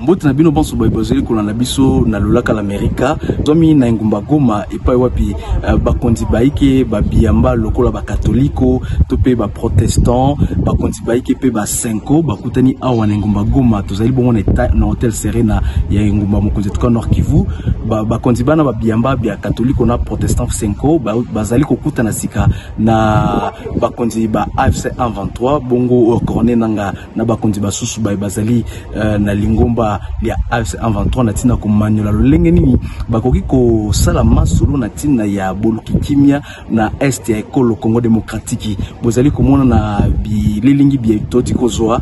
Mbote na bino banso baye bozali kolanda biso na lolaka l'Amerika. Zwami na engumba Goma epai wapi bakonzi baike babiyamba lokola bakatoliko to mpe baprotestant, bakonzi baike mpe basenko bakutani awa na engumba Goma. Tozali bongo na, eta, na hotel Serena ya engumba mokonzi etuka Nord Kivu. Bakonzi bana babiyamba bya katoliko na protestant senko bazali kokutana sika na bakonzi ba AFC 123 bongo Corneille Nangaa na bakonzi basusu baye bazali na lingomba lya AFC 123 na ntina komanyola lolenge nini bakoki kosala masolo na ntina ya boluki kimia na est ya ekolo Congo démocratique. Bozali komona na bililingi bya toti kozwa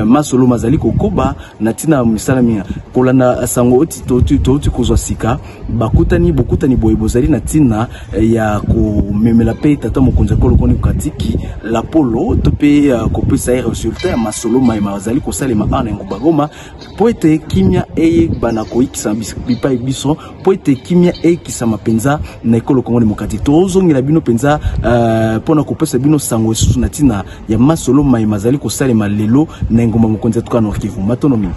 masolo mazali kokoba na ntina misala mingi kolanda sango oti touti kozwa sika. Bakutani bokutani boye bozali na ntina ya komemela mpe tata mokonzi ya ekolo Congo démocratique lapolo to mpe kopesa ye resultat ya masolo maye mazali kosalema awa na engumba Goma, mpo ete kimia eyebana koyikisa bipai biso, mpo ete kimia eyekisama mpenza na ekolo Congo démocratique. Tozongela bino mpenza mpona kopesa bino sango lisusu na ntina ya masolo maye mazali kosalema lelo na engumba mokonzi ya tuka Nord Kivu. Matono mingi.